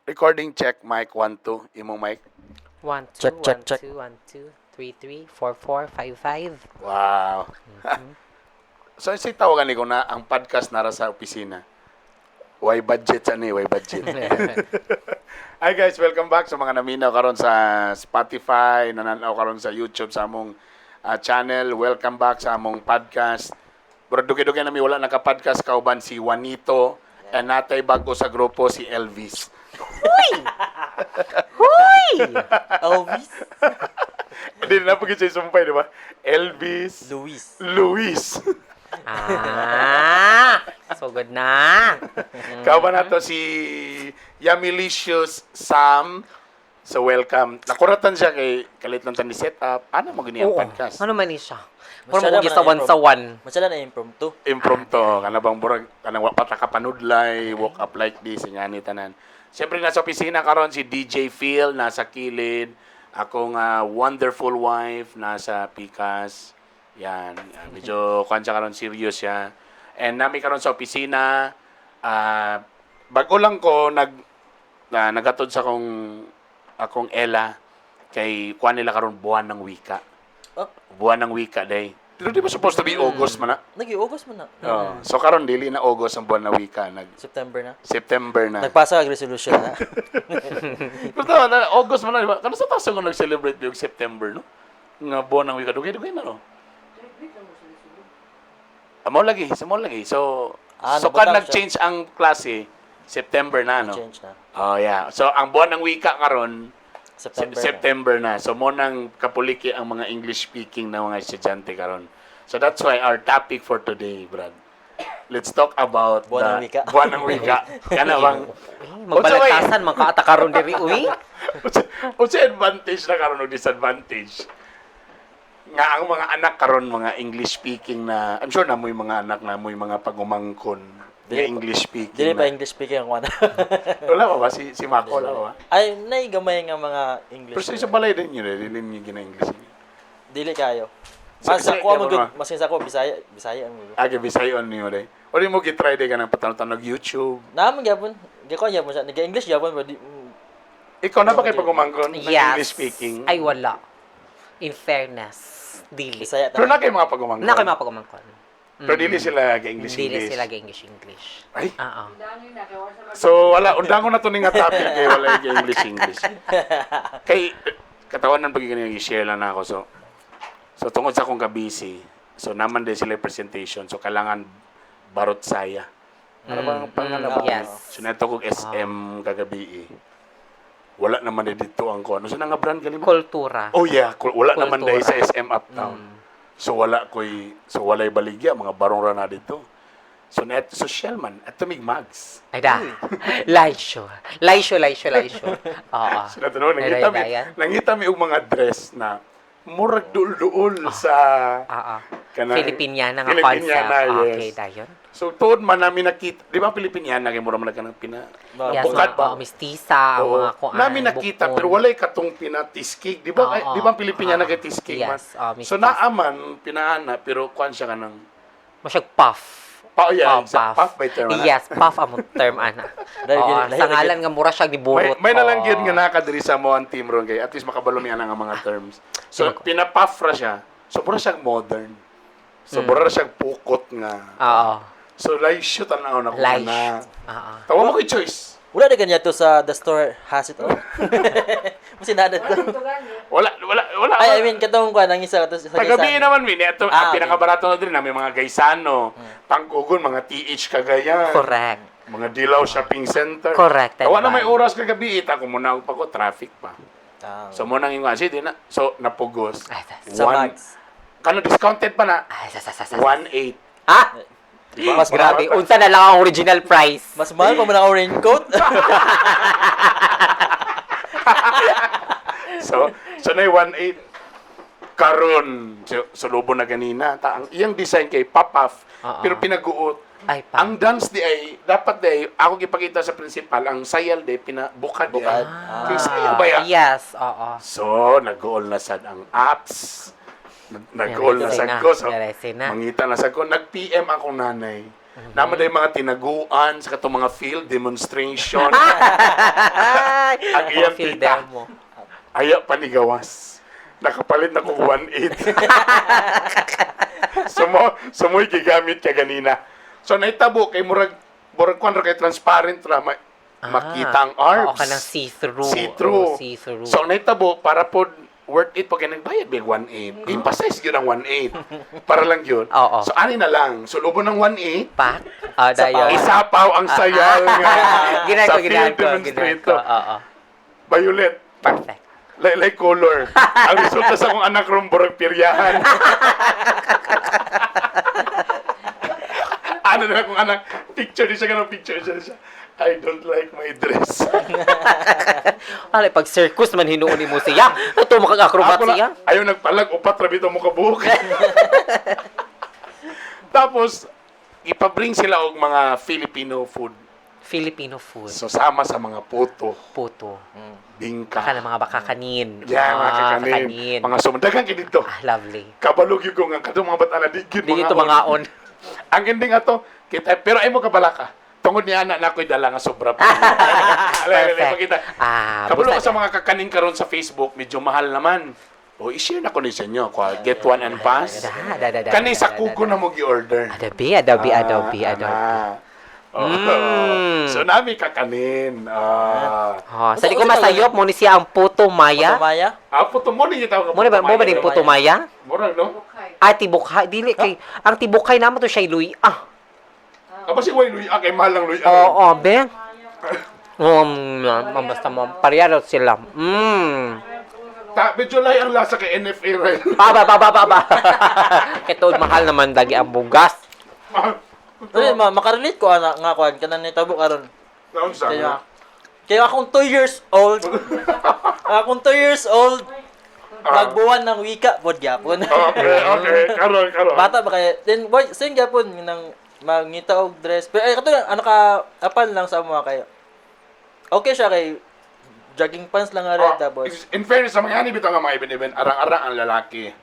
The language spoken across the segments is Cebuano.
Recording check, mic 1 2, imong mic. 1, 2, Check, check, 1, check. 2, 1, 2, 3, 3, 4, 4, 5, 5. Wow. So si tawagan ni ko na ang podcast nara sa opisina. Why budget sa ni, why budget. Hi guys, welcome back sa mga naminaw karon sa Spotify, nananaw karon sa YouTube sa among channel. Welcome back sa among podcast. Pero dugay-dugay nami wala naka-podcast kauban si Juanito and natay bago sa grupo si Elvis. Huy! Elvis? Hindi na po siya sumpay, di ba? Elvis Luis. Luis. Ah! So good na. Kauban nato si Yamilicious Sam. So welcome. Nakuratan siya kay kalit lang tan ni setup. Ano mo gini ang Oo. podcast? Ano man ni siya? Puro Masyado mo man sawan-sawan. Masala na impromptu. Impromptu kana bang burag kanang wa pa ta kapanudlay, walk up like this, ngani tanan. Siyempre nasa opisina karon si DJ Phil nasa kilid. Akong wonderful wife nasa Pikas. Yan, medyo kuan siya karon, serious siya. And nami karon sa opisina, bago lang ko nagatod sa akong akong Ella kay kuan nila karon buwan ng wika. Oh, Buwan ng wika day. Pero di ba supposed to be August man na? nag-August man na. Oh, so karon dili na August ang buwan na wika, nag September na. September na. Nagpasa kag resolution na. Pero tama na August man na, di ba? Kano sa taas ko nag-celebrate yung September, no? Nga buwan ng wika dugay dugay na, no. Amo lagi, sa mo lagi. So Ah, so kan nabutang siya. nag-change ang klase September na, no? Change na. Oh yeah. So ang buwan ng wika karon September. September na. So mo nang kapuliki ang mga English speaking na mga estudyante karon. So that's why our topic for today, Brad. Let's talk about Buwan ng wika. Buwan ng wika. Kana bang Eh, magbalagtasan, man kaata karon diri, uy. Unsa advantage na karon o disadvantage? Nga ang mga anak karon mga English speaking na, I'm sure na mo'y mga anak na mo'y mga pagumangkon nga English speaking. Dili pa na. English speaking ang kuan. Wala pa ba si si Mako, wala pa ba? Ay, naigamay nga mga English. Pero sa balay din yun, eh, dili niyo gina-English. Dili kayo. Sa Mas sa Bisaya, kuha mo gyapon gud, ba? mas sa kuha Bisaya, Bisaya ang gud. Age Bisayon niyo day. O di mo gitry day ka ng patanong YouTube. Naman gyapon, gikuan gyapon siya, nag-English gyapon pero di Ikaw na ba kay pagumangkon ng Yes. English speaking? Ay, wala. In fairness, dili. Bisaya Pero na tanan. kay mga pagumangkon. Na kayo mga pagumangkon. Pero dili sila ga English Dili English. sila ga English English. Ay. Oo. So wala, undangon na to ni nga topic kay wala yung English English. Kay katawan ng pagiging i-share lang na ako, so tungod sa akong ka-busy. So naman din sila yung presentation. So kailangan barot saya. Ano bang pangalan ba? Yes. So neto kog SM kagabi eh. Wala naman din dito ang kuno. So nga brand gali mo? Kultura. Oh yeah, wala naman dahil sa Kultura. SM Uptown. So wala koy, so walay baligya mga barong ra na dito. So net social man at tumig mags. Ay da. Laisyo. Laisyo, laisyo, laisyo. Oo. Sila tanong, Ay, nangita mi, dayan. nangita mi og mga dress na murag duol-duol sa Oo. kanang Filipiniana nga Filipiniana, concept. yes. Okay, dayon. So tuod man namin nakita, di ba ang Filipiniana kay mura man kanang pina Yes, bukad mga, ba? oo, mistisa, ang Oo. mga kuan. Namin nakita bukon. pero walay katong pinatiskig, di ba? Oo. Ay, di ba ang Filipiniana Oo. kay tiskig man? Yes, oo, So mistisa. naaman pinaana pero kuan siya kanang Masyag puff. Pa, oh, yeah, Oh, exact. Puff by term, ana. Yes, puff ang term, ana. Dahil Oo, lahi- sa ngalan nga mura siya May, giburot. may nalang Oo. gyud nga nakadiri sa mo ang team ron kay at least makabalo mi ana nga mga terms. So pina-puff ra siya. So mura siyang modern. So mura ra siyang pukot nga. Oo. So live shoot tanaw na ko Live na. shoot. Oo. Tawa mo ko'y choice. Wala na ganyan to sa the store has it all. Mas sinada to. Wala, wala, wala. Ay, I mean katong kuan ang isa kato sa Tagabi Gaisano. naman min ito Ah, ang okay. pinakabarato na din namin mga Gaisano, Pangkugon, mga TH Cagayan, Correct. mga Dilaw Shopping Center. Correct, Tawa na may Edvan. oras kagabi ita ko muna pa ko traffic pa. Ah. So mo nang ingon di na. So napugos. Ay, sas. Sa bags. Kano discounted pa na? Ay, sas, sas, sas, sas. 1.8. Ah! Diba? Mas Grabe, unsa na lang ang original price. Mas mahal pa man ang raincoat. So na 1.8 karon so, sulubo na ganina ta ang iyang design kay papaf Oo. pero pinaguot. Ay, pa. Ang dance di ay dapat di ay ako gipakita sa principal ang sayal di pinabukad di ay. Bukad. Ah. Kay sayaw ba ya? Yes, oo. So, nag-goal na sad ang apps. Nag-call na Diretso sad na, ko. So, diretso na. mangita na sad ko. Nag-PM akong nanay. Naman na yung mga tinaguan sa katong mga field demonstration. Ay, Ang iyang field tita. demo. Aya panigawas. Nakapalit na ko 1.8. Sumoy gigamit ka ganina. So naitabo kay murag murag kuan ra kay transparent ra makita ang arms. Ah, Oo, kanang see-through. See-through. Oo, see-through. So ang naitabo para pod worth it pag nagbayad big 1.8. Emphasize yun ang 1.8. Para lang yun. Oo. So ani na lang. So lubo ng 1.8, Pak. Ah, dayon. isapaw ang sayal nga Ginay sa ko, field ginay ko, ginay ko. demonstrator. Oo. Violet. Perfect. Like color. Ang resulta sa akong anak ron, burag piryahan. Ano na akong anak, picture di siya ganun, picture siya siya. I don't like my dress. Alay, pag circus man hinuon ni mo siya. Ito makag-acrobat Ako na, siya. ayaw nagpalag, upat ra bitaw mo kabuhok. Tapos, ipabring sila og mga Filipino food. Filipino food. So, sama sa mga puto, Puto. bingka. Baka na mga bakakanin. Yeah, mga Ah, kakanin. Mga sumundagan kini dito. Ah, lovely. Kabalog yun ko nga kadtong mga bata na di gyud Di ito mga on. Ang ending ato, kita pero ay mo kabala ka. Tungod ni ana na ako'y dala nga sobra pa. Alay, alay, Perfect. pakita. Ah, Kabalo ka busa- sa mga kakanin karon sa Facebook, medyo mahal naman. O i-share na ko ni sa inyo. Kwa, get one and pass. Da, da, da, da, Kani da, sa da, kuko da. na mo gi-order. Adabi, adabi, Ah, adabi, adabi. ana. Oh. So nami kakanin. Ah. Oh, sa di ko masayop mo ni siya ang puto maya. Maya? Ah, puto mo ni gitawag nga Mo ni ba mo ba ning puto maya? Murag no? Ah, tibukay dili kay ang tibukay namo to siya luy. Ah. Aba si Way Luy, ah, kay mahal lang Luy. Oo, be. Basta mo pareharo sila. Ta, medyo lahi ang lasa kay NFA right. Pa ba ba ba ba ba. Kay tuod mahal naman lagi ang bugas. Dili ma makarelate ko ana nga kuan kanang nitabo karon. Naunsa Kaya nga. kaya akong 2 years old. Akong 2 years old. Nagbuwan ng wika pod gyapon. Okay, karon karon. Bata ba kaya? Then why same gyapon nang mangita og dress. Pero ay kato ano ka apan lang sa mga kayo. Okay siya kay jogging pants lang nga red Ah, tapos. in fairness sa mga ani bitaw nga mga ibin-ibin, arang-arang ang lalaki.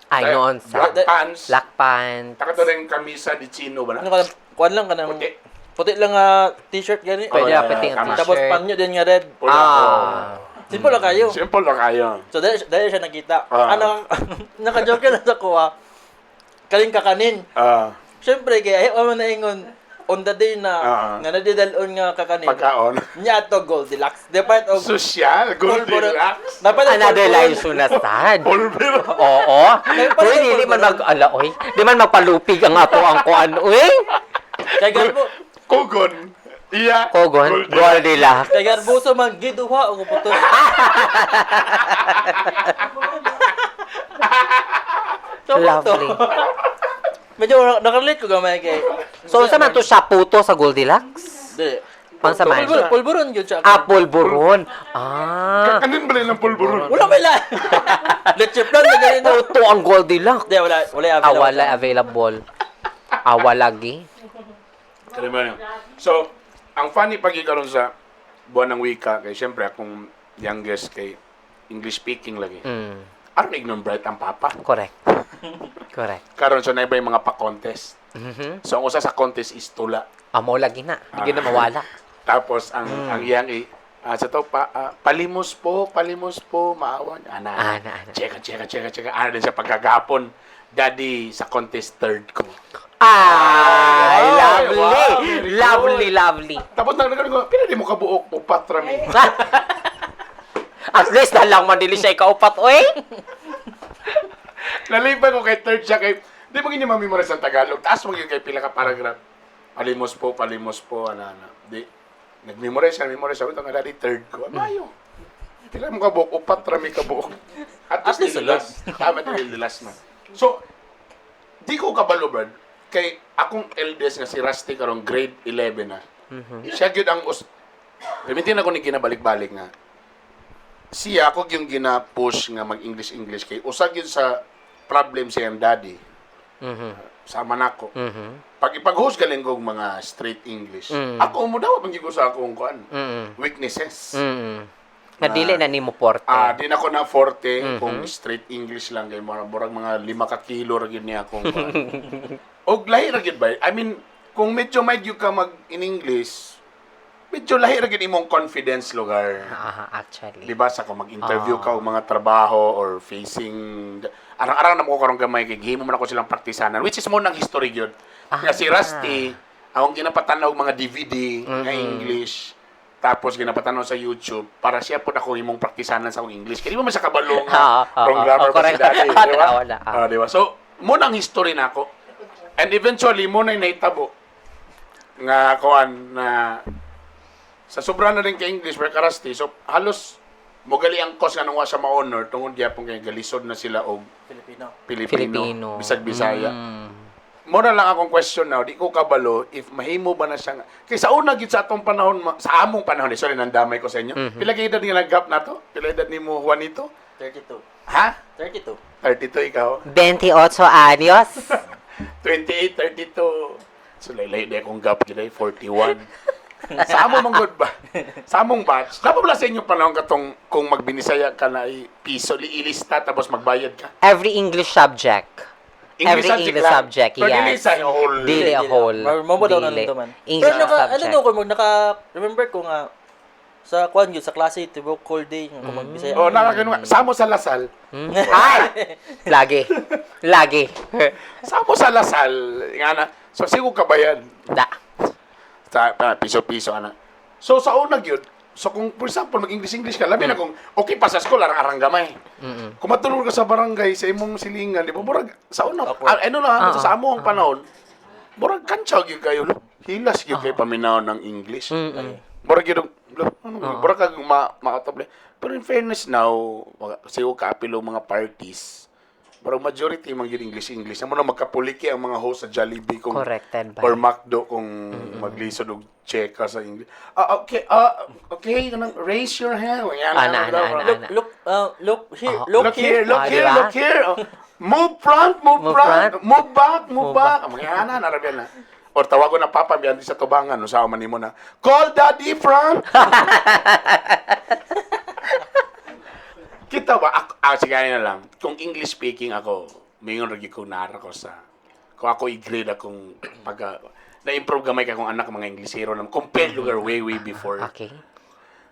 Ay noon sa Black pants. black pants. Taka to rin kamisa di chino ba Ano na? ka kuan lang kanang Puti. puti lang nga t-shirt gani. Pwede Oh, na yeah, pwede ang tama. Tapos t-shirt. panyo din nga red. Pula. Ah. Simple lang kayo. Simple lang kayo. So dahil siya nakita. Ah. Ano naka-joke lang sa kuha. Kaling kakanin. Ah, Siyempre kay ay mo na ingon on the day na nga nadidalon nga kakanin. pagkaon. Nya to Goldilocks. Dapat og Social, Goldilocks. Dapat og Another pulburon. line so na sad. Pulbiro. Oo. Kaya pala Uy, yung dili man pulburon. mag ala oy. Di man magpalupig ang ato ang kuan uy. Kay garbo Kugon. Iya. Kogon, Goldilocks. Goldilocks. kay garboso man giduha og puto. So, Lovely. Medyo nakarelate ko gamay kay. So unsa man to siya puto sa Goldilocks? Dili. Pansa man? Pulburon, pulburon gyud siya. Ah, pulburon. Ah. Kakanin ba rin ng pulburon? Wala may la. Leche plan na ganun. Puto ang Goldilocks. Di, wala wala Ah, available. wala available. Ah, wala gi. Kaya ba yun? So, ang funny pag karon sa buwan ng wika, kay siyempre akong youngest kay English speaking lagi. Aron ignon bright ang papa. Correct. Correct. Karon so na iba yung mga pa-contest. So ang usa sa contest is tula. Amo lagi na. Di na mawala. Tapos ang ang iyang sa to pa palimos po, maawa niyo. Ana. Ana, ana. Cheka, cheka, cheka, cheka. Ana din sa pagkagapon. Daddy, sa contest third ko. Ay, Wow, lovely. wow, very good. Lovely, lovely. Tapos nang ko, pila di mo kabuok upat rami. At least na lang man dili siya ikaupat, oy. Nalipay ko kay third siya kay di mo ganyan mamemorize ang Tagalog. Taas mo yun kay pila ka paragraph. Palimos po, ana ana. Di nag-memorize siya, memorize siya. Ito nga daddy third ko. Amayo. Pila mo kabuok upat rami kabuok. At At least least dili last. Tama dili last man. So di ko kabalo brad kay akong eldest nga si Rusty karong grade 11 na. Siya gyud ang us Permitin ako ni ginabalik-balik nga. Siya ako yung gina-push nga mag-English English kay usa gyud sa problem sa iyang daddy. Sama nako. Pag ipag-host galing kog mga straight English. Ako mo daw pag ko sa akong kuan. Weaknesses. Nga dili na nimo forte. Ah, di na ko na forte kung straight English lang kay murag murag mga 5 ka kilo ra gyud niya akong kuan. Og lahi ra gyud ba? I mean, kung medyo may gyud ka mag in English, medyo lahi ra gyud imong confidence lugar. Ah, actually. Di ba sa kung mag-interview ka og mga trabaho or facing arang-arang na mo ko karon gamay kay gihimo man ako silang praktisanan, which is mo nang history gyud. Nga si Rusty akong ginapatanaw og mga DVD nga English, tapos ginapatanaw sa YouTube para siya pud ako imong praktisanan sa akong English. Kay di ba man sa kabalo nga wrong grammar Ah, pa si correct. daddy, di ba? Tanawa na, ah. Ah, di ba? So mo nang history nako. And eventually mo na nahitabo nga kuan na sa sobra na rin kay English pero karasti, so halos mogali ang cause nga nung wa siya ma-honor tungod gyapon kay galisod na sila og Filipino. Pilipino, Filipino. bisag Bisaya. Mo na lang akong question now, di ko kabalo if mahimo ba na siya nga. Kay sa una gyud sa atong panahon, sa among panahon, eh, sorry nandamay ko sa inyo. Pila kay edad nga nag-gap na to? Pila edad nimo, Juanito? 32. Ha? 32. 32 ikaw? 28 años. 28, 32. So, laylay di akong gap gyud ay 41. Sa amo mong good ba? Sa among batch. Dapat ba sa inyong panahon katong kung magbinisaya ka na ay piso, ilista tapos magbayad ka? Every English subject. English Every subject English lang. subject, Pero dili yes. sa whole. Dili a whole. Mo ba daw na Dili. nito man? English Pero naka, subject. ano no, kung naka, remember ko nga, sa kwan yun, sa klase, tibok cold day, nga kung magbisaya. Oh, nakakano nga. Samo sa La Salle. Ay! Lagi. Lagi. Samo sa La Salle. Nga na. So, sigo ka ba yan? Da. Sa piso-piso, ana. So, sa una gyud, so kung, for example, mag-English-English ka, labi na kung okay pa sa school, arang-arang gamay. Kung matulog ka sa barangay, sa imong silingan, di ba, murag, sa una, Awkward. ah, ano na, sa among panahon, murag kantsaw gyud kayo, lo. Hilas gyud kayo paminaw ng English. Murag gyud, lo, ano, murag kag makatable. Pero in fairness now, siguro kaapilo mga parties, murag majority man gyud English English. Amo na magkapuliki ang mga host sa Jollibee kung Corrected ba? or McDo kung maglisod og cheka sa English. Ah, okay, ah, okay, kanang raise your hand. Yan, Ana, ano, ana, ano, ana, Look, ana. look, look here, look, Look here, look Ah, here, diba? look here. Oh. Move front, move, Move front, front. move back, move Move back. Mga ana, narabian na. Or tawagon na papa, biyan sa tubangan, no, sa man nimo na. Call daddy front. Kita ba? Ako, ah, sige na lang. Kung English speaking ako, mingon ra gyud ko nara ko sa kung ako i-grade akong pagka na-improve gamay ka kung anak mga Inglesero na compared lugar way way before.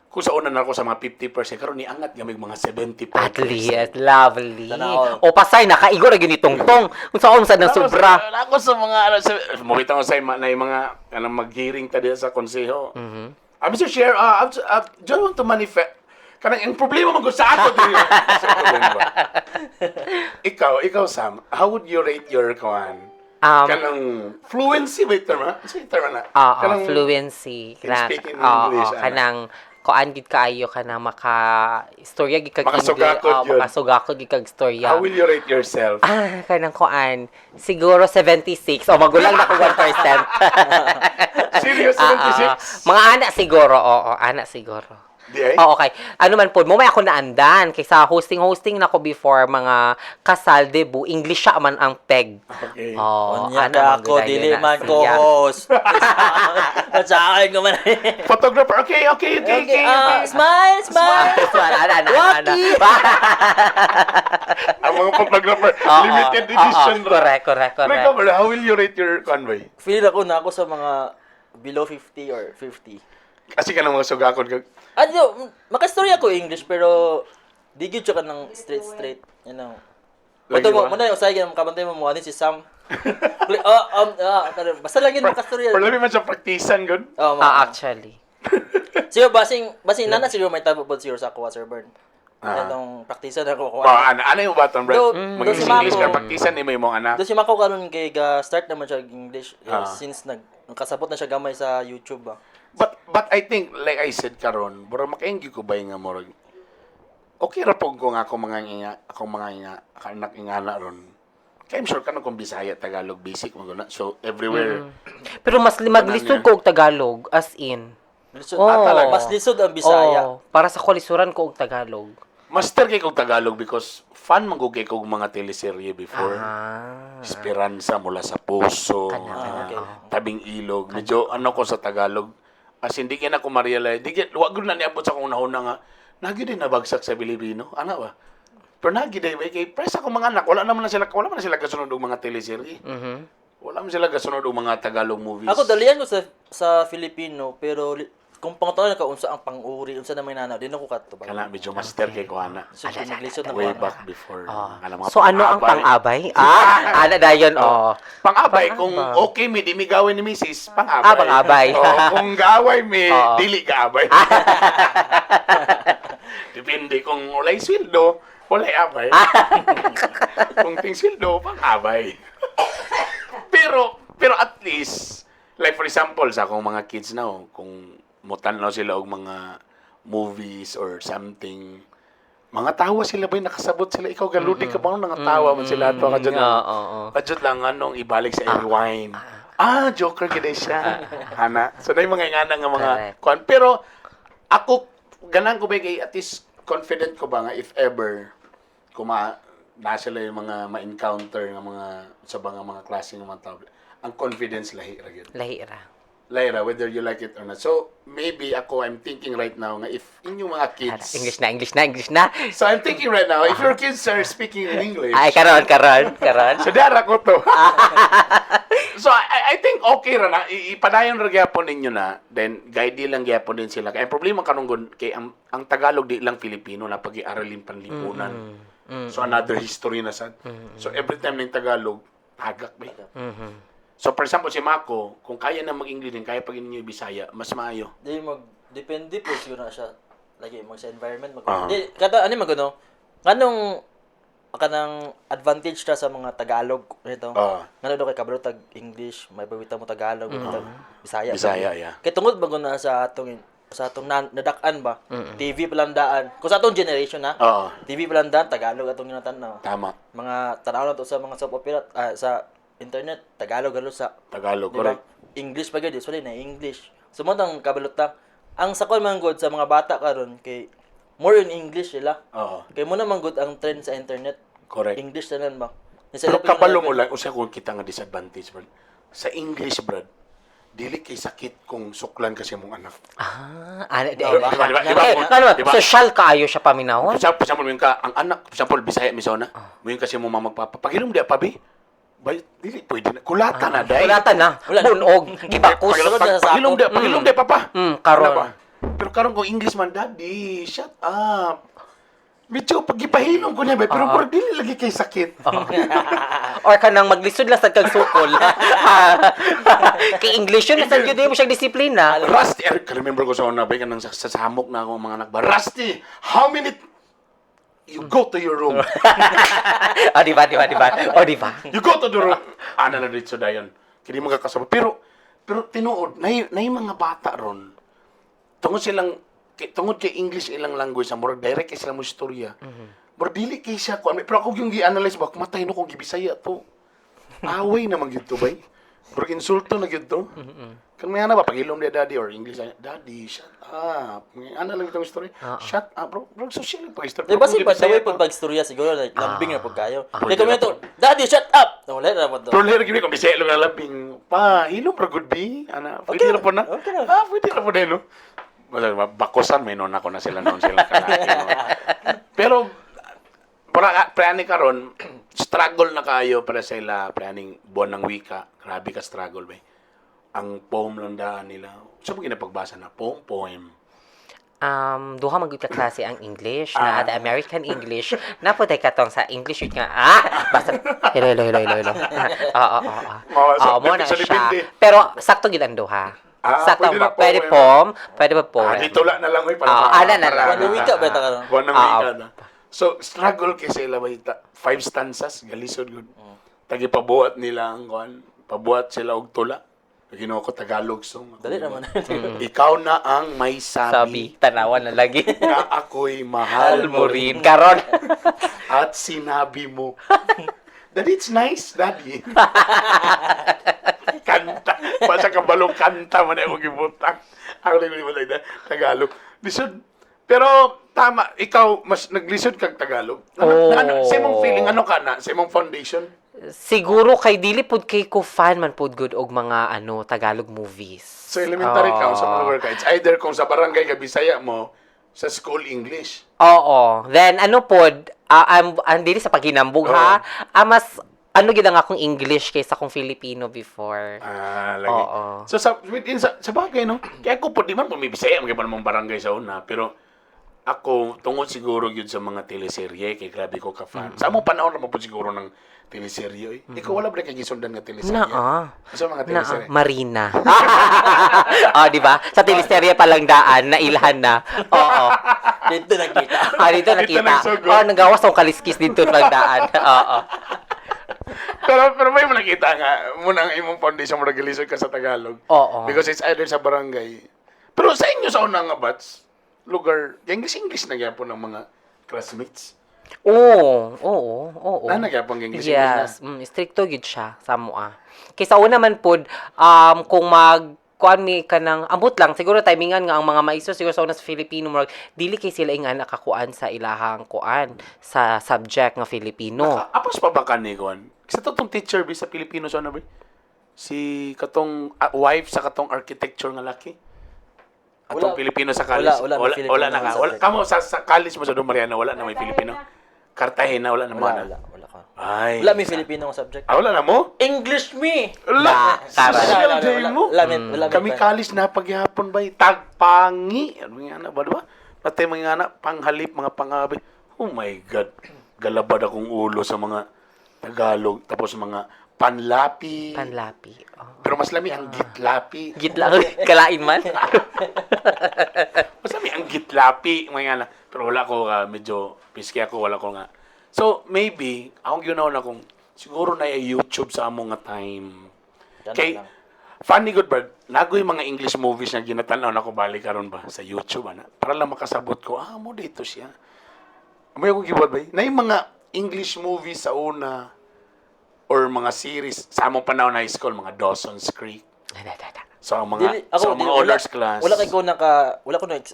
Kung sa una na ako sa mga 50%, karon niangat gamay mga 75%. At least, lovely. Tanaw. O pasay, nakaigo na ginitungtong. Kung sa sa ng sobra. Ako sa mga ano sa mukita ko sa ima, na yung mga ano mag-hearing ta diya sa konseho. Mr. Chair, just want to manifest kanang ang problema man gud sa ako diri. Sa problema ba? Ikaw Sam, how would you rate your kuan? Kanang fluency ba yung term ha? Sa term na? Oo, Kanang fluency. in speaking Oo, English, ana. kanang kuan gid kaayo kanang maka istorya gid kag Makasugakod English. Oo, yun. makasugakod gid kag istorya. How will you rate yourself? Ah, kanang kuan. Siguro 76. O magulang na ko 1%. Serious, Ah, ah. 76? Mga ana siguro, oo, ana siguro. Di ay? Oo, okay. Ano man po, mo may ako naandan kay sa hosting-hosting nako before mga kasal debut, English siya man ang peg. Okay. Oh, Unya ana ka man ako, gud dili na man ko siya. host. At sa akin ko man. Photographer, okay, Okay, okay. ah, smile, smile. Ana, ana, ana, ana. Waki! Ang mga photographer, Oo, limited oo, edition. ra. Correct, correct, Pero correct. ikaw, bro, how will you rate your convoy? Feel ako na ako sa mga below 50 or 50. Kasi ka ng mga sugakon ka. Ano, makastorya ko English pero di gyud siya ka ng straight straight, you know. Lagi Ito mo, ba? muna usay ka kabantay mo mo ani si Sam. Oh, basta lang yun makastorya. Pero labi man siya praktisan, good. Oh, Ah, actually. Siguro basing basing nana siguro may tabo pod siguro sa ako Sir Bern. Ah. Itong praktisa na ako. Oh, ano, ano yung baton, bro? Do si Mag-English ka, Mako. praktisan ni mo yung mga anak. Do si Mako karon kay ga start naman siya og English eh, since nag nakasabot na siya gamay sa YouTube ba. But I think, like I said karon, bro, makainggi ko ba yung nga murag? Okay ra po ko nga ako mga inga, akong mga inga, anak ingana ron. Kaya I'm sure ka kung Bisaya, Tagalog, basic, mga guna. So, everywhere. Pero mas maglisod ko og Tagalog as in. Lisod, Oo. ah, talaga. Mas lisod ang Bisaya. Oo, para sa kolisuran ko og Tagalog. Master kay kog Tagalog because fan man ko kay kog mga teleserye before. Esperanza mula sa puso. Kana, kana, Ah, okay. oo. Tabing ilog. Medyo ano ko sa Tagalog. As in, di kaya na ko ma-realize. Di kaya, wag na niabot sa akong una nga. Nagi din nabagsak sa Pilipino. Ana ba? Pero nagi din kay presa ko mga anak, wala man na sila kasunod og mga teleserye. Wala man sila kasunod og mga Tagalog movies. Ako dalian ko sa Filipino pero kung pangutanan ka unsa ang pang-uri, unsa na may nanaw, di na ko katubag. Kana medyo master kay ko ana. So, maglisod na ko Way ana. back before. Kana mga So ano ang pang-abay? Ah, ana dayon, oh. Pang-abay, kung okay mi, di mi gawin ni Mrs., pang-abay. Ah, pang-abay. Oo, kung gaaway mi, dili gaabay. Depende kung walay sweldo, walay abay. Kung ting sweldo, pang-abay. Pero at least, like for example, sa akong mga kids now, kung mutan-aw sila og mga movies or something, mga tawa sila ba nakasabot sila ikaw galudi ka ba nangatawa man sila ato ka dyan. Oo, oo. Kadjot lang anong ibalik sa rewind. Ah, Joker gid siya. Ana. So na yung mga ingana nga mga Correct. kuan. Pero ako ganan ko ba kay at least confident ko ba nga if ever kuma na sila yung mga ma-encounter nga mga sa mga klase ng mga tao. Ang confidence lahi ra gyud. Lahi ra. Lahi ra whether you like it or not. So maybe ako I'm thinking right now nga if inyong mga kids. English na, English na, English na. So I'm thinking right now if your kids are speaking in English. Ay, karon, karon, karon. So dara ko to. So I think okay ra na ipadayon ra gyapon ninyo na then guide lang gyapon din sila. Kay ang problema karon gud kay ang Tagalog di lang Filipino na pag-iaralin panlipunan. So another history na sad. So every time ning Tagalog tagak ba. So for example si Mako, kung kaya na mag-English din kaya pag ninyo Bisaya, mas maayo. Di mag depende po siguro na siya lagi mag sa environment mag. Di kada ano mag ano nganong kanang advantage ta sa mga Tagalog nito. Ngano daw kay kabalo tag English, may bawita mo Tagalog, mm Bisaya. Bisaya, yeah. Kay tungod ba na sa atong nadak-an ba? TV pa lang daan. Kung sa atong generation na, TV pa lang daan Tagalog atong ginatan-aw. Tama. Mga tanaw na to sa mga soap opera sa internet, Tagalog galo sa. Tagalog, Di ba? correct. English pa gyud, usually na English. So mo tang kabalot ta. Ang sakol man gud sa mga bata karon kay more in English sila. Kay mo naman gud ang trend sa internet. Correct. English tanan ba? Ni Pero sila pa kabalo mo lang, usa ko kita nga disadvantage, bro. Sa English, bro, dili kay sakit kung suklan kasi mong anak. Ah, ana di. Diba, diba, diba, Eh, ano ba, diba? social kaayo siya paminawon. For example, mo ka, ang anak, for example, Bisaya misona, mo yung kasi mo mamagpapa. Paghinom di pa, bi. Bay, dili pwede na. Kulata na, day. Kulata na. Wala. Bunog, gibakos. Pag- sa sako. Paghinom di, papa. Karon. Ano ba? Pero karon kung English man, "Daddy, shut up." Medyo paggipahinom ko niya, bay, pero pero dili lagi kay sakit. Or kanang maglisod lang sa kag sukol. Kay English yun, nasa gyud mo siyang disiplina. Rusty, eh, remember ko sa una, bay, kanang sa samok na ako mga anak ba, "Rusty, how many, you go to your room." O, di ba, di ba, di ba? O, di ba? "You go to the room." Ana na dito dayon. Kini mga kasama. Pero tinuod, nay mga bata ron. Tungod kay English ilang language, ang murag direct kay sila mo istorya. Murag dili kay siya kuan. Pero ako yung gi-analyze ba, matay no kung gibisaya to. Away naman gyud to bay. Murag insulto na gyud to. Kan may ana ba pagilom di "Daddy" or English "Daddy, shut up." May ana lang itong story. "Shut up, bro." Bro, social pa istorya. Di ba si Padaway pag pagstorya siguro like lambing na pag kayo. Di kami to, "Daddy, shut up." Wala na po to. Pero lero gini kung Bisaya lang labing pa hilom ra gud bi ana pwede Okay ra po na. Okay ra. Ah, pwede ra po din no. Wala bakusan may noon ako na sila noon sila kalaki no. Pero para pre karon struggle na kayo para sa ila pre buwan ng wika, grabe ka struggle ba. Ang poem lang daan nila sa so, ginapagbasa na poem poem. Duha man gyud ka klase ang English na the American English na po katong sa English yun nga basta hello, hello, hello, hello, hello. Oo, oo, oo. Oo, so, Oo, mo na so siya. depende. Pero sakto gyud ang duha. Ah, Sakto pwede ba? na Pwede poem. poem, pwede ba poem? Ah, dito lang na lang oy para Oo, ana na lang. Buwan ng wika ba ta karon? Buwan ng wika na. So struggle kay sila ba five stanzas galisod gud. Tagi pabuhat nila ang kuan, pabuhat sila og tula. Ginoo ko, Tagalog song. Dali naman. Ikaw na ang may Sabi, sabi, tanawan na lagi. na ako'y mahal Mahal mo rin karon. At sinabi mo. "Daddy, it's nice, Daddy." Kanta. Basta kabalong kanta man ako gibutang. Ako lang gibutang na Tagalog. Lisod. Pero tama, ikaw mas naglisod kag Tagalog. Ano, Oo. ano, sa imong feeling, ano ka na? Sa imong foundation? Siguro kay dili pud kay ko fan man pud good og mga ano Tagalog movies. So elementary ka, sa mga lugar ka. It's either kung sa barangay ka Bisaya mo, Sa school English. Oo. Then ano pod, I'm dili sa paghinambog ha. Mas ano gid ang akong English kaysa akong Filipino before. Ah, lagi. Oo. So sa within sa bagay, no. Kaya ako po di man pumibisaya mga namang barangay sa una, pero ako tungod siguro yun sa mga teleserye kay grabe ko ka fan. Sa among panahon naman po siguro ng teleserye eh. Ikaw, wala ba kay gisundan nga teleserye? Naa. Sa mga Na, teleserye. Marina. Oh, di ba? Sa teleserye pa lang daan, nailhan na. Oo. Dito nakita. Ah, dito Dito nakita. nagsugod. Oh, nagawas akong kaliskis dito lang daan. Oo. Pero may nakita nga muna ang imong foundation mo naglisod ka sa Tagalog. Oo. Because it's either sa barangay. Pero sa inyo sa una nga batch, lugar, English English na gyapon ng mga classmates. Oo. Na nagyapon English Yes, English na. Stricto gyud siya sa amoa. Kaysa una man pod kung mag kuan mi kanang ambot lang siguro timingan nga ang mga maestro siguro sa una sa Filipino, murag dili kay sila ingana kakuan sa ilahang kuan sa subject nga Filipino. Apos pa ba ka ni Juan? Sa totong teacher bi sa Pilipino sa ano ba? Si katong wife sa katong architecture nga laki. Atong Wala. Pilipino sa college. Wala, wala may wala, Filipino wala na na ka. Wala, subject. kamo sa college mo sa Don Mariano, wala na may Pilipino. Cartagena, wala na mo Wala, na. wala, wala ka. Ay. Wala may Filipino nga subject. Ah, wala na mo? English me! Wala. Na, tara. Social Wala, wala, day wala. mo. Wala, wala, Kami wala. college na pagyapon ba? Tagpangi. Ano nga na ba, diba? Pati mga anak, panghalip, mga pangabi. Oh my God. Galabad akong ulo sa mga Tagalog. Tapos mga panlapi. Panlapi. Oh. Pero mas lami ang gitlapi. Gitla kalain man. Mas lami ang gitlapi. Mga anak. Pero wala ko, medyo piski ako, wala ko nga. So, maybe, akong ginawa na kung siguro na YouTube sa among nga time. Ganun Kay, lang. funny good bird, nagoy mga English movies na ginatanaw na ko balik karon ba sa YouTube ana para lang makasabot ko, ah, mo dito siya. May akong gibuhat ba? Na yung mga English movies sa una or mga series sa among panahon high school, mga Dawson's Creek. So ang mga Dili, ako, so ang mga dili, wala, honors class. Wala kay ko naka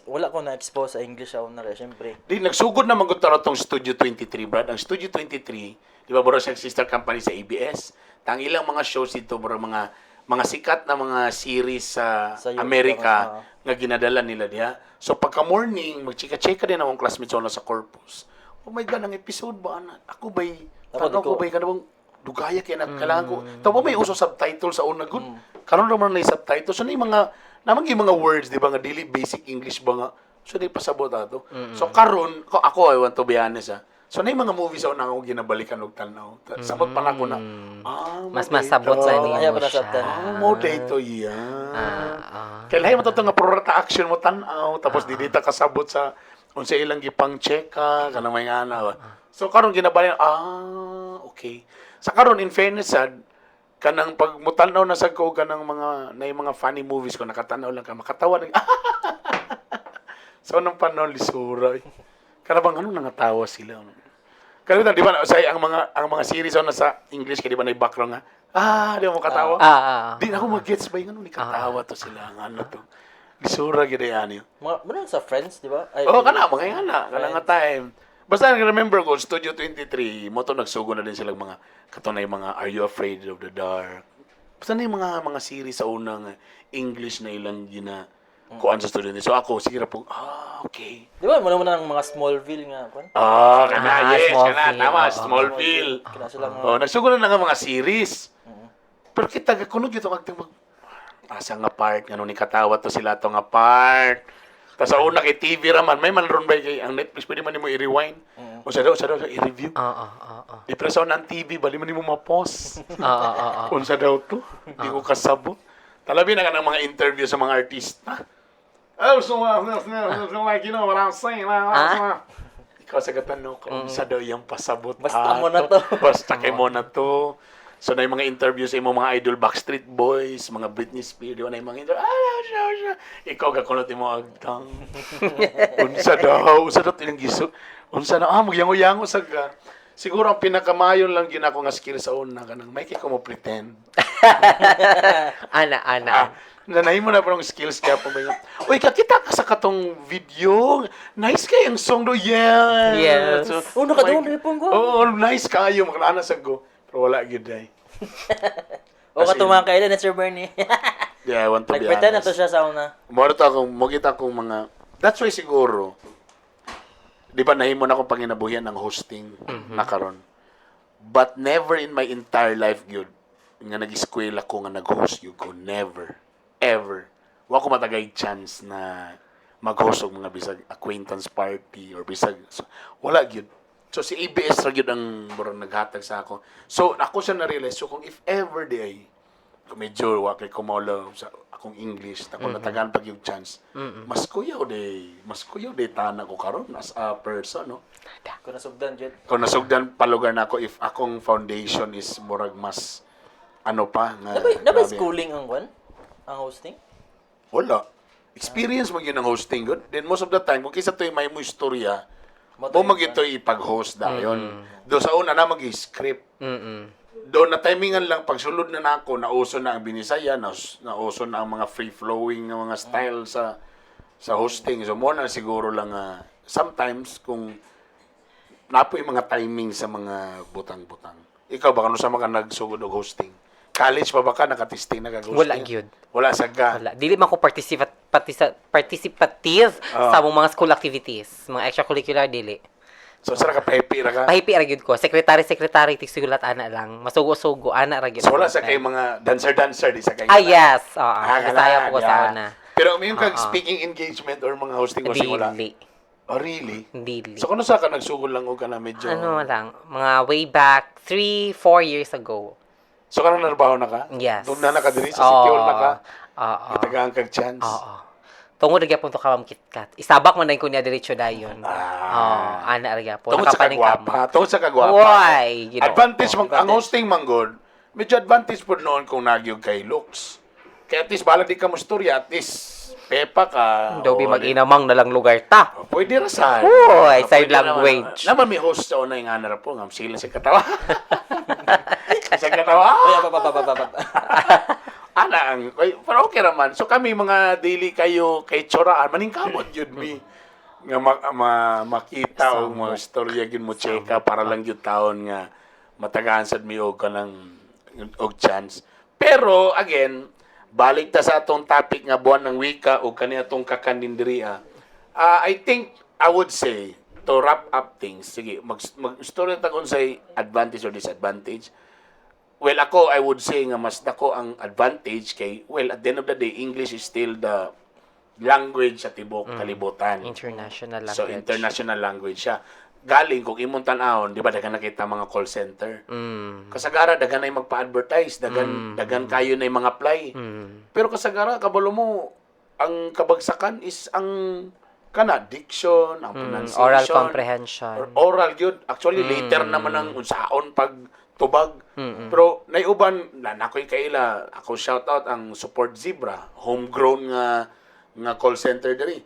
wala ko na expose sa English sa una kay syempre. Di nagsugod na man gud tong Studio 23, Brad. Ang Studio 23, di ba bro, siya sister company sa ABS. Tang ilang mga shows dito, bro, mga sikat na mga series sa, Sa US, Amerika nga ginadala nila diha. So pagka morning, magchika-chika din akong classmates na sa Corpus. Oh my God, ang episode ba ana? Ako ba'y Ako, tanaw di ko ko- ba'y kanang dugaya kay na kailangan ko. Tawa may uso subtitle sa una gud. Karon ra man na subtitle. So na yung mga naman yung mga words, di ba, nga dili basic English ba nga. So di pasabot ato. So karon ko ako, I want to be honest ah. So na yung mga movies sa una ako ginabalikan og tan-aw. Sabot pa na ako na. Ah, mo Mas masabot sa dito. nimo Ayaw pa siya. nasabtan. Ah, mo dito yan. Ah, Kailangan mo to nga prorata action mo tan-aw tapos di dita kasabot sa unsa ilang gipang checka kanang may ana ba. So karon ginabali, ah, okay. Sa karon, in fairness sad, kanang pag mutan-aw na sad ko kanang mga na yung mga funny movies ko, nakatanaw lang ka makatawa lang. Sa unang panahon lisura eh. Kana bang ano nangatawa sila, ano? Kaya di ba sa ang mga series na sa English kay di ba na background nga ah di mo katawa. Ah. Di na ako mag-gets ba yung ano ni katawa to sila ang ano to. Lisura gid ani. Mga muna sa Friends, di ba? Ay, Oh, kana mga ingana, kana nga time. Basta remember ko Studio 23, mo to nagsugo na din silang mga katunay mga Are You Afraid of the Dark? Basta na yung mga series sa unang English na ilang gina kuan sa studio. So ako sige ra po, ah, okay. Di ba muna muna ng mga Smallville nga kwan? Ah, kana Ah, yes, kana Smallville, tama, oo. Smallville. Kana sila nga. Oh, nagsugo na nga mga series. Pero kita kuno gyud ang mag asa nga part ngano ni katawa to sila to nga part. Ta sa una kay TV ra man, may man ron ba kay ang Netflix pwede man nimo i-rewind. Usa daw i-review. Oo, oo, oo. Di pero sa una ang TV bali man nimo ma-pause. Oo, oo, oo. Unsa daw to? Di ko kasabot. Talabi na ka ng mga interview sa mga artista. Oh, so, like, you know what I'm saying. Ah? Ikaw sa katanong ko, unsa daw yung pasabot Basta mo na ato? to. Basta kay mo na to. So na yung mga interview sa imong mga idol Backstreet Boys, mga Britney Spears, di ba na yung mga interview, ah, siya, siya. Ikaw gakunot mo agtang. Unsa daw, unsa daw tinang giso. Unsa na, ah, magyango-yango sa ka. Siguro ang pinakamayon lang gina ko nga skill sa una kanang may kay ko mo pretend. Ana, ana. Ah, nanay mo na parang skills kaya pa ba yun? Uy, kakita ka sa katong video. Nice kay ang song do. Yeah. Yes. So, Oh, nakadoon rin po ko. Oo, nice kayo. Makalana sa go. Pero wala gyud ay. O katong mga kailan na Sir Bernie. Yeah, I want to be Nagpretend na honest. to siya sa una. Moro to akong, mugita akong mga, that's why siguro, Di ba nahimo na akong panginabuhian ng hosting na karon. But never in my entire life gyud nga nag-eskwela ko nga nag-host gyud ko, never ever. Wa ko matagay chance na mag-host og mga bisag acquaintance party or bisag, so, wala gyud. So si ABS ra gyud ang murag naghatag sa ako. So ako siya na-realize, so kung if ever di ay kung medyo wa kay kumolo sa akong English, ta kung natagaan pag yung chance, mas kuyaw day tana ko karon as a person, no? Kung nasugdan jud. Kung nasugdan palugar na ako, if akong foundation is murag mas ano pa nga Nabay grabe. Schooling ang kwan? Ang hosting? Wala, experience mo yun ang hosting good. Then most of the time, kung kisa to'y may mo istorya Mo mo mag ito'y ipag-host dayon do sa una na mag-script. Doon na timingan lang pagsulod na nako, nauso na ang Binisaya, nauso na ang mga free flowing nga mga style sa hosting. So mo na siguro lang sometimes kung napoy mga timing sa mga butang-butang. Ikaw ba, kano sa mga nagsugod og hosting? College pa ba ka nakatesting na kag hosting? Wala gyud. Wala sa ka. Wala. Dili man ko participative sa among mga school activities. Mga extracurricular, dili. So sa ka pahipi ra ka? Pahipi ra gyud ko. Secretary, secretary, tigsulat ana lang. Masugo-sugo, ana ra gyud. So wala sa kay mga dancer-dancer di sa kay Ah, yes. Oo. Ah, Bisaya po ko sa yeah. una. Pero may kag speaking engagement or mga hosting hosting, wala? Dili. Oh, really? Dili. So, kung sa ka nagsugod lang og ka na medyo Ano lang, mga way back 3, 4 years ago. So, kanang narbaho na ka? Yes. Doon na nakadiri sa secure na ka? Oo. Itagaan kag chance? Oo. Tungod ra gyapon to ka, Ma'am KitKat. Isabak man na ko niya diretso dayon. Ah. Oo, ana ra gyapon. Tungod sa Nakapaningkamot. kagwapa. Tungod sa kagwapa. Why? Ginoo Advantage ko. man, ang hosting man good, medyo advantage po noon kung nagyog kay looks. Kaya at least, balag di ka mo storya, at least, pepa ka. Daw bi o, mag-inamang na lang lugar ta. Oh, pwede ra sad. Uy, Ah, sign pwede naman. language. Naman may host sa una yung nga na po, nga sila sa katawa. Sa katawa. Oy, pa pa pa pa pa. Ana ang ay, pero okay raman. So kami mga daily kayo kay Choraan, maningkamot yun mi nga makita og mga istorya gyud mo cheka para lang gyud taon nga matagaan sad mi og kanang og chance. Pero again, balik ta sa atong topic nga Buwan ng Wika o kani atong kakanin diri ah. Ah, I think I would say to wrap up things, sige, mag istorya ta kung unsay advantage or disadvantage. Well, ako, I would say nga mas dako ang advantage kay, well, at the end of the day, English is still the language sa tibok kalibutan. International language. So, international language siya. Galing, kung imong tan-awon, di ba, daghan nakita mga call center. Kasagara, daghan na yung magpa-advertise, daghan, daghan kayo na yung mga apply. Pero kasagara, kabalo mo, ang kabagsakan is ang kana diction, ang pronunciation, Oral comprehension. or oral yun. Actually, later naman ang unsaon pag tubag. Pero naiuban na nakoy kaila, ako shout out ang Support Zebra, homegrown nga nga call center diri.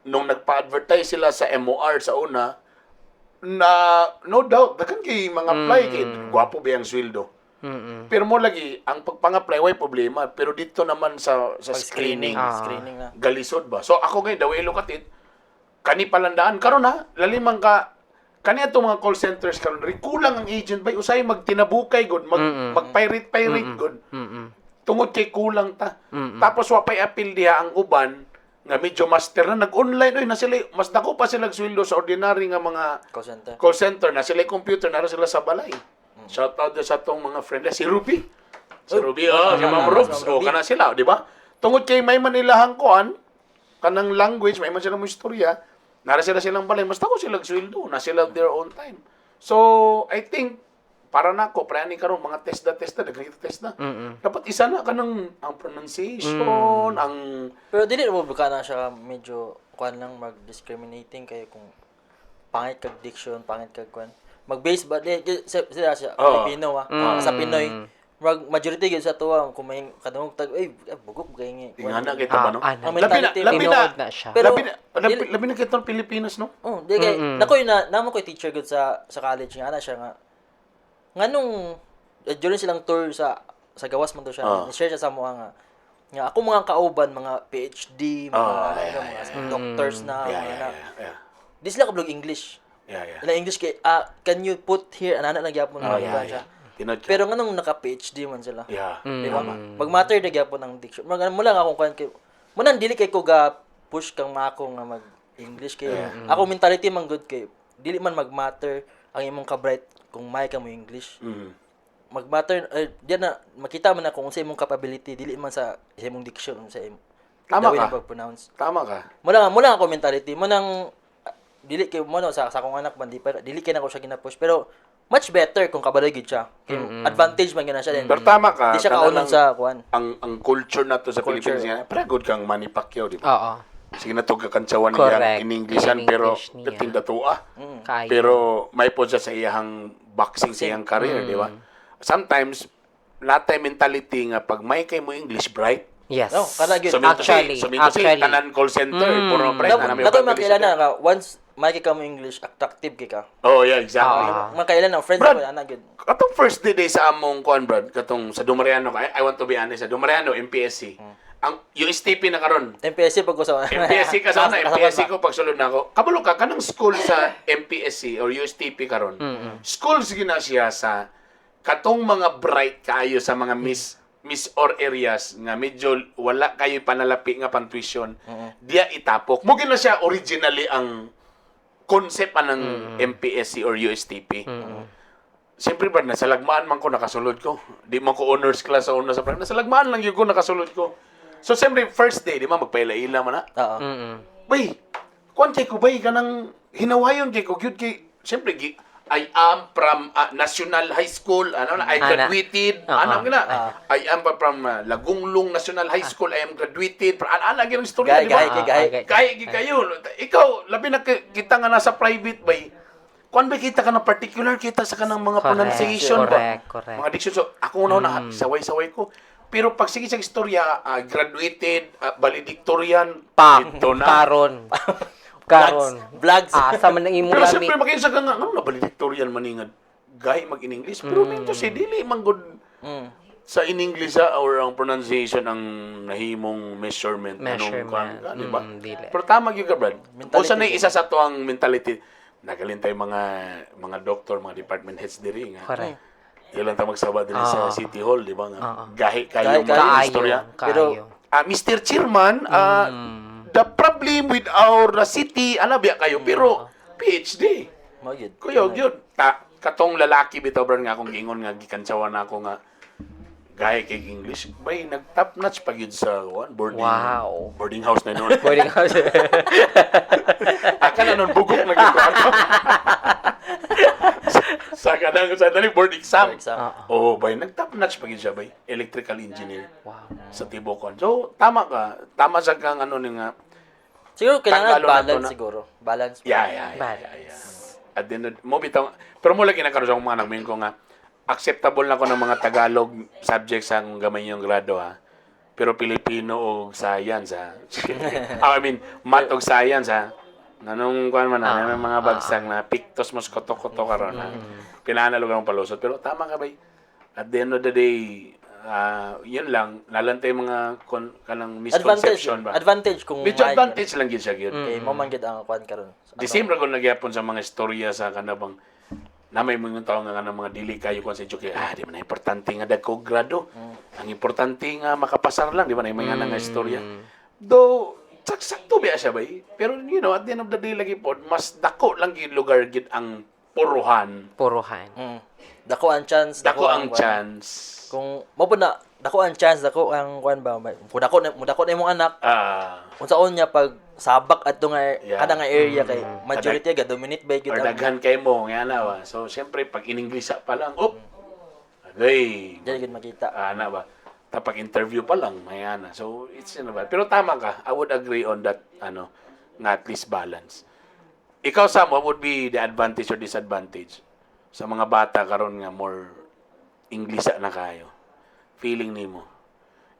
Nung nagpa-advertise sila sa MOR sa una, na no doubt daghan kay mga apply kay gwapo ba ang sweldo. Pero mo lagi ang pagpang-apply way problema, pero dito naman sa screening, Ah. Screening na. Galisod ba. So ako ngayon, the way I look at it, kani palandaan karon ha, lalimang ka kani atong mga call centers karon ri kulang ang agent bay, usay magtinabukay gud, mag mag-pirate pirate gud. Tungod kay kulang ta. Tapos wa pay appeal diha ang uban nga medyo master na nag-online oy, na sila mas dako pa sila sweldo sa ordinary nga mga Call center. call center na sila computer na sila sa balay. Shout out sa atong mga friend si Ruby. Si Ruby, oh, si Ma'am Rubes, oh, kana sila, di ba? Tungod kay may manilahang kuan, kanang language, may man sila mo istorya, nara sila silang balay, mas dako sila sweldo, na sila their own time. So, I think para nako, para ni karon mga test na test na, daghan kita test na. Dapat isa na kanang ang pronunciation, ang Pero dili mo ka na siya medyo kuan lang mag-discriminating kay kung pangit kag diction, pangit kag kuan. Mag-base ba di sila siya Oo. Filipino ah. Sa Pinoy. Mag majority gyud sa tuwa kung may kadungog tag ay eh, bugok kay ngi. Ingana kita ba, no? Ah, ana. Ang Labi na, mentality. labi na, Tinuod na siya. Pero, labi na, labi, labi na kita ng Pilipinas, no? Oh, di kay nakoy na namo koy teacher gud sa college nga ana siya nga nganong during silang tour sa gawas man to siya, ni-share siya sa mo nga nga ako mga kauban mga PhD, mga, ano, mga doctors na, mga na. Di sila kablog English. Yeah. Na English kay can you put here anana lang gyapon Oh, mga yeah, kuan siya. yeah. Tinod ka. Pero nganong naka PhD man sila? Yeah. Di ba? Mag-matter na gyapon ang diction. Mag mo lang akong kuan kay mo nang dili kay ko ga push kang mako nga mag English kay ako mentality man good kay dili man mag-matter ang imong ka-bright kung may ka mo English. Mag-matter eh, diyan na makita man na kung unsa imong capability, dili man sa imong diction, unsa imong Tama the way ka. na pag-pronounce. Tama ka. Mo lang ako mentality mo nang dili kay mo no, sa akong anak man di pa dili kay nako siya gina-push, pero much better kung kabalo gid siya. Kay advantage man gyud na siya then. Pero tama ka. Di siya kaunon sa kuan. Ang culture na to sa Culture. Philippines nga, para good kang Manny Pacquiao, di ba? Oo. Sige na to kakantsawan niya in Englishan, pero In-English niya. dating datua. Kayo. Pero may po siya sa iyahang boxing, sa iyang career, di ba? Sometimes, natay mentality nga pag may kay mo English, bright. Yes. No, kana gyud. Suminto Actually, si, suminto si actually. tanan call center, puro bright na namin. Nato makilala na ka once may ka mo English, attractive kay ka. Oh, yeah, exactly. Makailan ang friends Brad, ko ana gyud. Katong first day sa among kuan, Brad, katong sa Dumariano, I want to be honest, sa Dumariano, MPSC. Ang USTP na karon. MPSC pag ko sa MPSC ka sa una, MPSC ko pagsulod na ako. Kabalo ka kanang school sa MPSC or USTP karon. School sige na siya sa katong mga bright kaayo sa mga miss miss or areas nga medyo wala kayo panalapi nga pantuition. Diya itapok. Mo na siya originally ang concept anang MPSC or USTP. Siyempre ba, nasa lagmaan man ko, nakasulod ko. Di man ko honors class sa una sa prep. Nasa lagmaan lang yun ko, nakasulod ko. So, siyempre, first day, di ba, magpaila-ila man na. Oo. Bay, kuan kay ko, bay, kanang hinawayon kay ko, gyud kay, siyempre, I am from National High School, ano na, I Ana. graduated, Oo. ano gina, I am pa from Lagunglong National High School, I am graduated, ana ana gyud ang istorya, Gahi, di ba? gahi, gahi. Okay. Kaya gyud kayo. Ikaw, labi na kita nga nasa private bay. Kuan ba kita ka na particular kita sa kanang mga pronunciation ba? Correct. Mga diction. So, ako una na saway-saway ko. Pero pag sige sa istorya, graduated, valedictorian, Pa, ito na. karon. Karon. Vlogs. Asa man ang imong Pero lami. siyempre, makinsa ka nga, ano na valedictorian maningan? Gahi mag in English. Pero minto si dili man good sa in English or ang pronunciation ang nahimong measurement. Anong Measurement. kuan ka, di ba? Dili. Pero tama gyud ka, Brad. Mentality O sa na gyud. isa sa to ang mentality. Nagalin tayo mga doktor, mga department heads diri nga. Ilan ta magsaba diri sa City Hall, di ba nga? Gahi kayo Gahi mga kayo. Kaayo. istorya. Kaayo. Pero- Mr. Chairman, the problem with our city, ano biya kayo, pero PhD. Mao gyud. Kuya, yun. Ta, katong lalaki bitaw, bro, nga akong giingon nga gikantsawan na ako nga gaya kay English, bay nag top notch pag yun sa one, boarding boarding house na noon. Boarding house. Aka na nun bugok na gyud ko ato. Sa kanang sa dali board exam. Board exam. Oh, bay nag top notch pag yun siya bay, electrical engineer Wow. sa Tibokon. So tama ka, tama sa kang ano ni nga. Siguro kailangan Tanggalon na to balance na. siguro. Balance. Yeah. At then, mo bitaw, pero mo lagi nakaroon sa akong mga anak, ko nga, acceptable na ko ng mga Tagalog subjects sa akong gamay yung grado ha. Pero Pilipino o science ha. I mean, math o science ha. Nanong kuan man na, may mga bagsak na pictos mos koto-koto karon ha. Pinanalog ang palusot. Pero tama ka bay. At the end of the day, yun lang, nalantay mga kanang Advantage. misconception ba. Advantage kung Medyo may- advantage lang gid siya gyud. Kay mo man gyud ang kuan karon. The same ra ko nagyapon sa mga istorya sa kanabang na may mga tao nga kanang mga dili kayo kon sa education. Ah, di man na importante nga dagko grado. Ang importante nga makapasar lang, di ba na yung mga nga istorya. Though sakto biya siya bay. Pero at the end of the day lagi pod mas dako lang gyud lugar gid ang puruhan. Puruhan. Dako ang chance, Dako ang kuan. chance. Kung mo po na dako ang chance, dako ang kuan ba, kung dako na mo dako na imong anak, unsaon niya pag sabak adto nga kada nga area kay majority ga dominate by gyud Or daghan kay mo nga na ba. So siyempre pag in English pa lang, op. Agay. Diyan gyud makita. Ana ba? Tapag interview pa lang, may ana. So, it's ano ba? Pero tama ka. I would agree on that, ano, nga at least balance. Ikaw, Sam, what would be the advantage or disadvantage sa mga bata karon nga more English na kayo? Feeling nimo.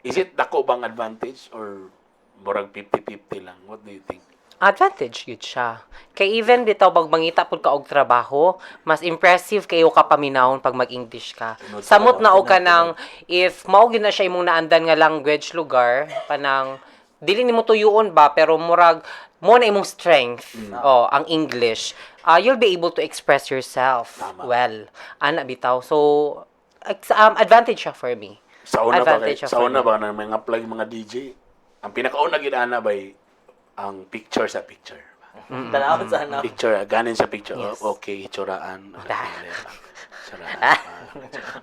Is it dako bang advantage or murag 50-50 lang? What do you think? Advantage yun siya. Kay even bitaw pag mangita pud ka og trabaho, mas impressive kayo ka paminawon pag mag-English ka. Samot na og ka ng if mao gyud na siya imong naandan nga language lugar, panang dili nimo tuyuon ba pero murag mo na imong strength, oh, ang English. You'll be able to express yourself well. Ana bitaw. So advantage siya for me. Sa una ba kay, Advantage siya sa for una me. ba na mga apply mga DJ? Ang pinakauna gid ana bay ang picture sa picture. Tanawon sa ano. Picture, ganin sa picture. Yes. Oh, okay, itsuraan. Itsuraan.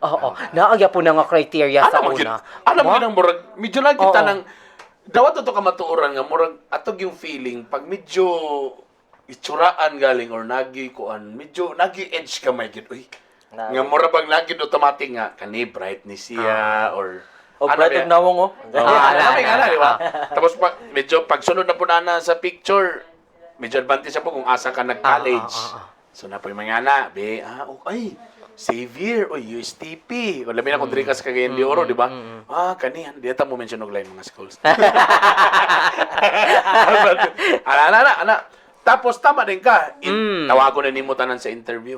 Oo. Naagya po na nga criteria sa Ano man una. Ano man Wa? ang murag medyo lang kita Oo. ng dawat to ka matuoran nga murag atog yung feeling pag medyo itsuraan galing or nagi kuan medyo nagi edge ka may gid, uy, nga mura bang nagi automatic nga kani bright ni siya or O ano bright ba og nawong oh. Oh, Ah, ala, ala, ala, ala, di ba? Tapos pag, medyo pagsunod na po na sa picture, medyo advantage na po kung asa ka nag-college. So na po yung mga ana, be, ah, okay. Xavier, oy, USTP. O labi na kung diri ka sa Cagayan de Oro, di ba? Ah, kani, di ata mo mention og lain mga schools. Ala, ala, ala, ala. Tapos tama din ka. Tawagon na nimo tanan sa interview.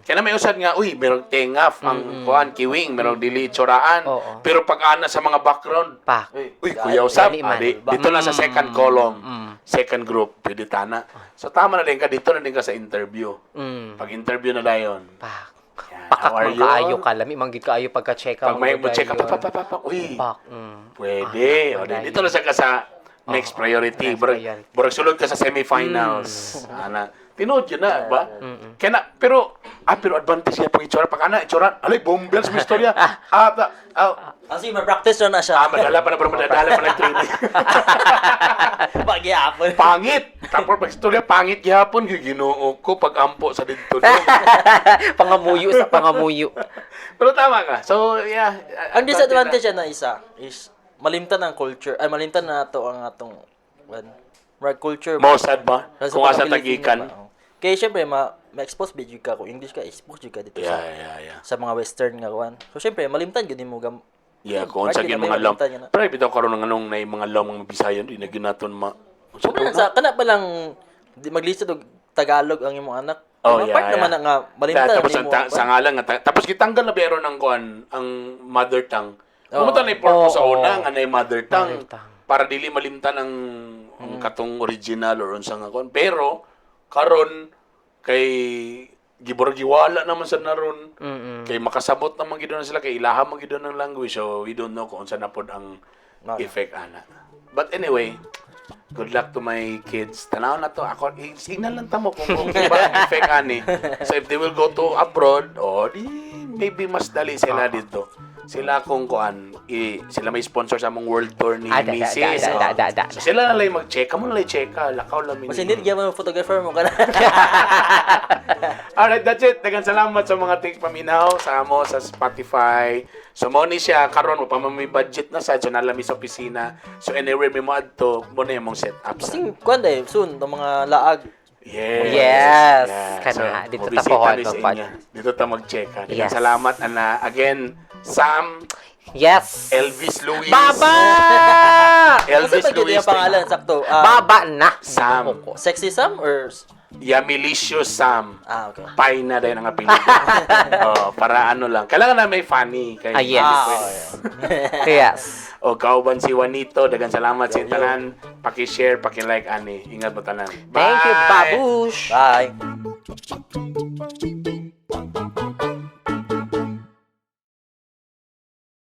Kaya na may usad nga, uy, merong tengaf ang kuan kiwing, merong dili tsuraan. Oo. Pero pag ana sa mga background, Pak. uy, Kuya Usap, Gani man. adi, dito na sa second column, second group, pwede tana. So tama na din ka, dito na din ka sa interview. Pag interview na dayon. Pak. Yan, Pakak how are man you? kaayo ka. Lami man gid kaayo pagka-check Pag may mo check, pa, pa, pa, pa, pa, uy, Pak. Pwede. Ah, O, di, dayon. dito na siya ka sa next priority. Next Burag, priority. burag sulod ka sa semifinals. Ana, tinuod yun na, ba? Kaya na, pero, pero advantage niya pag itsura. Pag ana, itsura, alay, bombel sa istorya. Kasi ma-practice na na siya. Madala pa na, pero madala pa ng training. Pagyapon. Pangit! Tapos pag istorya, pangit gihapon. Ginoo ko pag ampo sa dito. Pangamuyo sa pangamuyo. Pero tama ka. So, yeah. Ang disadvantage na isa is malimtan ang culture. Ay, malimtan na ato ang atong one. Murag culture. Mo sad ba? Sa Kung asa pagka-Pilipino tagikan. ba, oh. Kaya syempre ma ma-expose bid ka kung English ka, expose jud ka dito sa Yeah. sa mga western nga kuan. So syempre malimtan gyud nimo gam. Yeah, kung unsa Right, gyud gyud na mga lam. malimtan yun na. Pero bitaw karon ng anong na mga lam mga Bisayan di na gyud naton ma. Unsa Kung daw sa kana pa lang di maglisod og Tagalog ang imong anak. Oh, Diba? yeah, Part yeah. naman na nga malimtan Tapos ang nimo sa ngalan nga tapos gitanggal na bero ng kuan ang mother tongue. Oo. Pumunta na yung purpose sa Oo. una nga na yung mother tongue, Mother tongue. para dili malimtan ang katong original or unsa nga kuan. Pero karon kay giborgiwala naman sa naron. Kay makasabot naman gid na sila kay ilaha man gid ng language. So we don't know kung unsa na pod ang No. effect ana. But anyway, good luck to my kids. Tanaw na to. Ako, signal lang tamo kung okay ba ang effect ani. So if they will go to abroad, oh, di, maybe mas dali sila dito. Sila kung kuan, sila may sponsor sa among world tour ni Ah, da, da, Mrs. da, da, da, da, So sila na lang mag-check. Kamo na lang check. Lakaw lang Mas hindi gyud mo photographer mo kana. Alright, that's it. Daghang salamat sa mga ting paminaw sa amo sa Spotify. So mo ni siya karon mo pa man may budget na sad so nalami sa opisina. So anywhere may mo adto mo na imong set up sa. Kasing kuan day soon tong mga laag. Yes. Yes. Kana, dito ta mobisita pohon, ni sa magpod. inyo. Dito ta mag-check ha. Daghang Yes. salamat ana. Again, Sam, Yes. Elvis Luis. Baba! Elvis Kasi pag Luis. yung pangalan sakto. Ah, Baba na. Sam. Sexy Sam or Yamilicious Sam. Ah, okay. Pay na din ang apelyido. Oh, para ano lang. Kailangan na may funny. Kay, Ah, yes. Ah, Yes. O kauban si Juanito, daghang salamat sa tanan. Paki-share, paki-like ani. Ingat mo tanan. Thank you, Bye. babush. Bye.